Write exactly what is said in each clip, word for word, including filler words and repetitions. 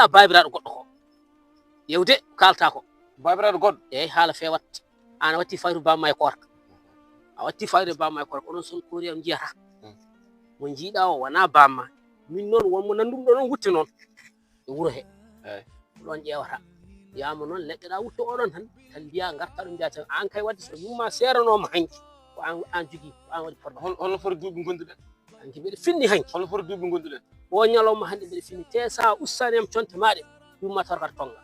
Baabiraaɗo goɗɗo ko. Yewde kaalta ko. Baabiraaɗo goɗɗo? Eeyi, haala feewat. Aan a watti fayru bamma e koorka. A watti fayru bamma e koorka. Onon son koori on njiyata. Hmm. Mo njiiɗa o wonaa bamma. Min noon wonmo nanndum ɗo noon wutte noon. E wuro he. Eeyi. Ko ɗoon ƴeewata. Yaama noon leƴƴoɗaa wutto oɗon tan. Tan mbiya ngarta ɗum mbiya tan. Aan kay wadde so yumma seeranooma hanki. Ko aan, aan jogii, ko aan waɗi problème. Hol-, holno foti duuɓi ngonduɗen? Hanki mbiɗa finni hanki. Holno foti duuɓi ngonduɗen? O ñalawma hannde mbiɗa finni. Te sa ustaani am conte maɗe. Yumma torkata tonga.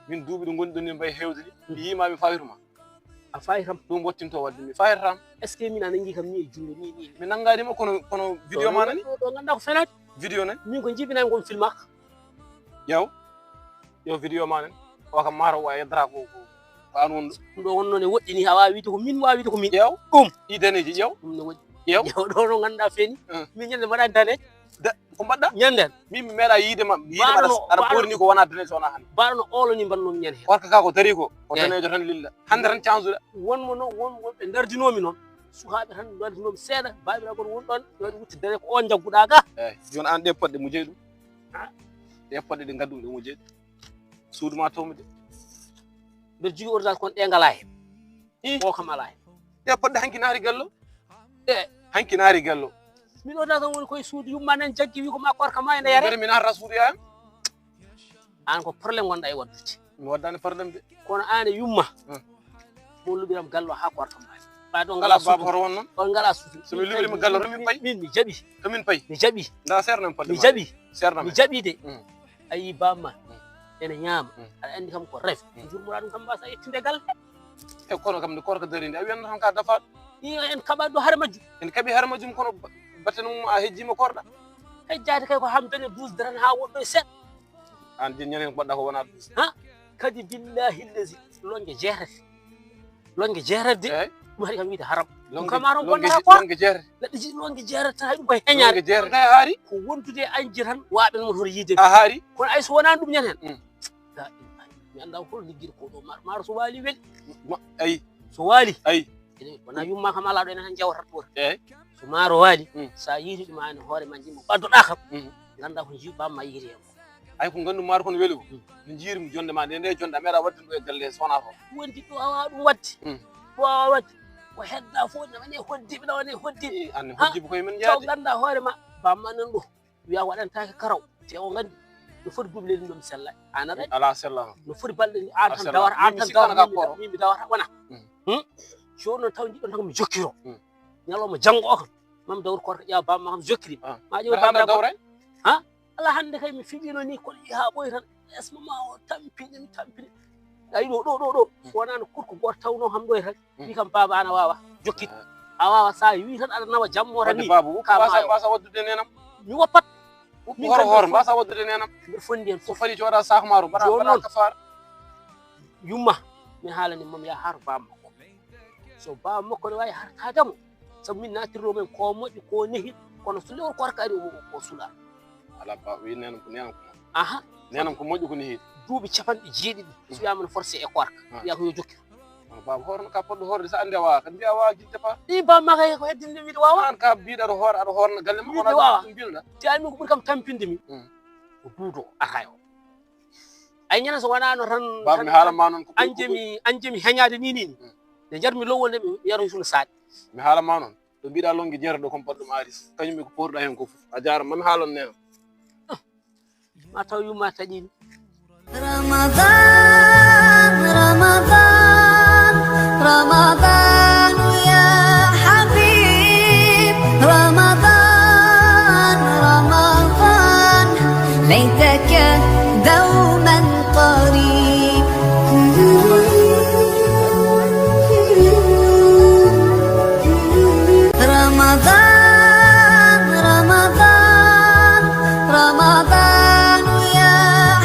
Min duuɓi ɗi ngonduɗen ni mbay hewde ni. Hmm. Mi yiima mi fayituma. A fayitam. Ɗum wattinto wadde mi fayitatam. Est-ce que min a nangi kam ni e junngo ni, ni? Mi nanngaani ma kono, kono vidéo ma nani? Ɗo, ɗo, ɗo ngannduɗaa ko fenaade. Vidéo nani? Min ko jibinaa ngon filmaka. Ƴeew. Ƴeew vidéo ma nani. O kam maro wa yeddata ko, ko, ko aan wonɗo. Ɗum ɗo wonno ne woɗɗi ni, a waawi wiide ko min, waawi wiide ko min. Ƴeew. Ɗum. Ɗi daneeji, ƴeew. Ɗum ne woɗɗi. Ƴeew. Ƴeew ɗo no ngannduɗaa feeni. Hmm. Min ñande mbaɗa daneeji. Da-, ko mbaɗɗa? Ñande. Min mi meeɗa yiide ma, yiide ma aɗa, aɗa ɓoorni ko wonaa daneejo wonaa hannde. Mbaɗa no oolo ni mbannomi ñande heen. Warka ka ko darii ko, ko daneejo tan lilla. Hannde tan cansuɗa. Wonmo noon, won, wonɓe ndardinoomi noon. Sukaaɓe tan ndardinoomi seeɗa, baabiraaɓe goto woni ɗoon, yo waɗi wutte dane ko oon njagguɗaa ga. Eeyi, jooni aan ɗe poɗɗe mo jeyi ɗum. Ah. Ɗe poɗɗe ɗe ngaddu ɗe mo jeyi ɗum. Suudu ma tawmi de. Mbeɗa jogii ordinateur kono ɗe ngalaa heen. Ih. O kam alaa heen. Ɗe poɗɗe hanki naati gallo. E hanki naati gallo. Min o tan woni koye suudu yumma nan jaggi wi ko ma korka ma ene yare. Mbele mi naata suudu yaam. Aan ko problème ngonɗa e waddude. Mi waddani problème de. Kono aan e yumma. Hmm. Mo luɓiram gallo haa korka ma. Ɓa ɗo ngala suudu. Hoto won noon. On ngala suudu. So mi luɓirima gallo to min payi. Min mi jaɓi. To min payi. Mi jaɓi. Nda seerno mi jaɓi. Seerno mi jaɓi de. Hmm. A yii bamma ene ñaama. Hmm. Aɗa anndi kam ko ref. Hmm. Jurmora ɗum kam mbasa yettude galle. E kono kam nde korka darinde a wiyatno tan ka dafaɗo. Iyo, en kaɓat ɗo hare majjum. En kaɓi hare majjum kono ba-, batte mum a hejjima korɗa. Hejjaade kay ko ham daña douze dara haa woɗɗo e seeɗa. Aan jin ñanen ko mbaɗɗa ko wona douze. Ha? Kadi billahi allazi longe jeetati. Longe jeetati de. Eeyi. Ɗum haɗi kam wiide haram. Ɗum longe, kam aron longe bonnata je-, ko. Longe jeetati. Neɗɗo jiɗi longe jeetati tan hay ɗum koye heñaare. Longe jeetati. Kay a haari? Ko wondude e añje tan waaɓen mo hoto yiide. A haari? Kono ay so wonaani ɗum ñaten. Mm. La ilaha. Mi anndaa hol liggiiɗo ko ɗo maaro. Maaro so waali weli. Ma-, ayi. So waali. Ayi. Ene wona yumma kam alaa ɗo ene tan jawata ɗo. Eeyi. So maaro waali, mm, so a yiiti ɗum aan e hoore ma njimmo ɓaddoɗaa kam. Mm. Nganndaa ko jiw bamma yiiti heen. Ay ko nganndu maaro kono weli ko. Mm. Mi jiiri mi jonde ma nde, nde jonde a meeɗa waɗde ɗum e galle so wonaa ko. Wondi ɗo awa ɗum waɗde. Mm. Ɗo awa waɗde. Ko hedda fof na woni hoddiɓe, na woni hoddiɓe. Ii, aan ne hoddiɓe koye men njaade. Taw nganndaa hoore ma, bamma nan ɗo. Wiya waɗantaake karaw. Te o nganndi no foti duuɓi leydi ɗum sella. Aan aɗa anndi. Alaa sella. No foti balɗe ni, aan tan dawata, aan tan dawata, min mi mi dawata, wona. Mm. Hmm? Jooni noon taw njiɗɗon tan ko mi jokkiro. Mm. Ñalawma janngo o kam, mam dawru korka ƴeewa bamma kam jokkiri. Ah. Ma ƴeew bamma dawra. Ha? Alaa hannde kay mi fiɓiino ni kono haa ɓooyi tan. Esma ma o tampini, mi tampini. Ayi ɗo, ɗo, ɗo, ɗo. Mm. So wonaa no kurko gooto tawnoo kam ɗo e tan. Mm. Wi kam, "Baaba, ana waawa jokkit." Ah. A waawa, so a wii tan aɗa nawa jammo tan ni. Wadde baaba, woppu ka mbasa, maayo. Mbasa waddude nenam. Mi woppat. Woppu min hoore kam hoore, mbasa waddude nenam. Mbiɗa fondi heen fof. So fali cooda saako maaro, mbaɗa, jooni mbaɗa noon, kafaara. Yumma, mi haalani mom ya har baaba makko. So baaba makko ne waawi hartaade mo. Sabu min naatirnoo men ko moƴƴi, ko nehi, kono so lewru koorka ari, o, o, o sula. Alaa ba, wi nenam ko nenam ko. Aha. Nenam ko moƴƴi ko nehi. Duuɓi capanɗe jeeɗiɗi, mm, so wiyaama no forcé e koorka. Ah. Wiya ko yo jokkir. Kono baaba hoore no ka poɗɗo hoorde so annde a waawa, kadi mbiya a waawa jidde pa. Ɗi bamma kay ko heddinde wiide waawa. Aan ka mbiɗa aɗa hoore, aɗa hoorna galle ma, wiide kono waawa. Ɗum mbiɗa. Te ay min ko ɓuri kam tampinde mi. Mm. Ko duudo atay o. Ay ñande so wonaa no tan, baaba, tan mi haalan ma noon ko ɓuri, an jemi, an jemi heñaade ni, ni, ni. Mm. Nde njarmi lowol nde mi yaroy suna saaɗi. Mi haalan ma noon. Ɗo mbiɗa longe jeere ɗo, kon baɗɗum aaris. Kañum e ko poorɗa heen ko fof. A jaaraama, ma mi haalon neena. Ah, ma taw yumma taƴiimi. رمضان، رمضان، رمضان يا حبيب، رمضان، رمضان، ليتك دوما قريب. رمضان، رمضان، رمضان يا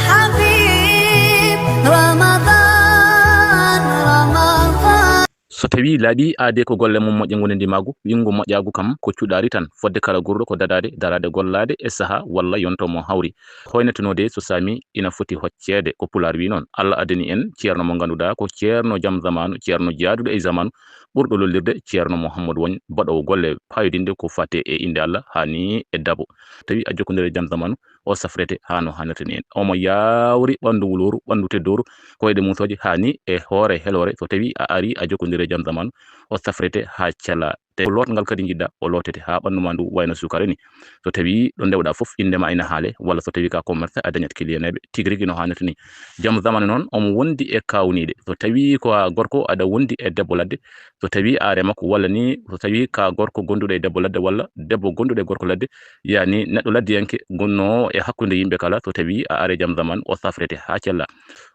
حبيب، رمضان، رمضان. So tawii laaɓii aadee ko golle mum moƴƴe ngonandimaagu, winngu moƴƴaagu kam ko cuɗaari tan, fodde kala guurɗo ko dadaade, daraade, gollaade e sahaa walla yonto mo hawri. Hoynetenoo de so saami ina foti hocceede, ko Pulaar wi noon. Allah addani en ceerno mo ngannduɗaa ko ceerno jam zamaanu, ceerno jaaduɗo e zamaanu, ɓurɗo lollirde ceerno Mouhamadou Woñ, baɗoowo golle paayodinɗe ko fate e innde Allah haa ni e dabo. Tawi a jokkondire jam zamaanu, o safrete haa no haanirta ni en. Omo yaawri ɓanndu wulooru, ɓanndu teddooru, koyɗe muusooje haa ni e hoore heloore. So tawii a arii a jokkondire Jam Zamanu, o safrete haa cella. Te lootngal kadi njiɗɗa o lootete haa ɓanndu ma ndu wayno suukara ni. So tawii ɗo ndewɗa fof innde ma ina haale, walla so tawii ka commerce a dañat kiliyaneeɓe tigi rigi no haanirta ni. Jam Zamanu noon omo wondi e kaawniiɗe. So tawii ko a gorko aɗa wondi e debbo ladde, so tawii a remakko walla ni so tawii ka gorko gonduɗo e debbo ladde walla debbo gonduɗo e gorko ladde, yaani neɗɗo laddiyanke gonnoowo e hakkunde yimɓe kala, so tawii a arii Jam Zamanu o safrete haa cella.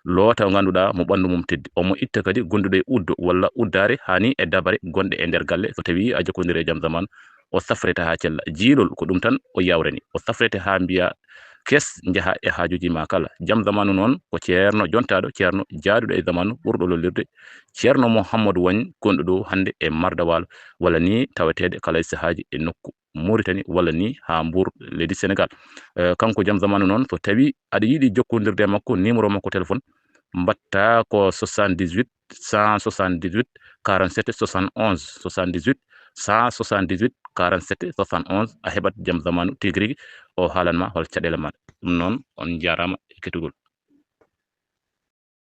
Loota ngannduɗaa mo ɓanndu mum teddi, omo itta kadi gonduɗo e uddo walla uddaare haa ni e dabare gonɗe e nder galle, so tawii a jokkondire e Jam Zamanu o safrete haa cella. Jiilol ko ɗum tan o yawrani, o safrete haa mbiya kees njaha e haajuuji ma kala. Jam Zamanu noon ko ceerno jontaaɗo, ceerno jaaduɗo e zamanu, ɓurɗo lollirde, ceerno Mouhamadou Wagne gonɗo ɗo hannde e Marda Waalo, walla ni taweteede kala e sahaaji e nokku Mauritanie walla ni haa Mbour, leydi Sénégal. Eh, kanko Jam Zamanu noon, so tawii aɗa yiɗi jokkondirde e makko, numéro makko téléphone, mbaɗta ko soixante-dix-huit, cent soixante-dix-huit, quarante-sept, soixante-onze, soixante-dix-huit, cent soixante-dix-huit, quarante-sept, soixante-onze, a heɓat Jam Zamanu tigi rigi, o haalan ma hol caɗeele ma. Ɗum noon, on njaaraama e kettugol.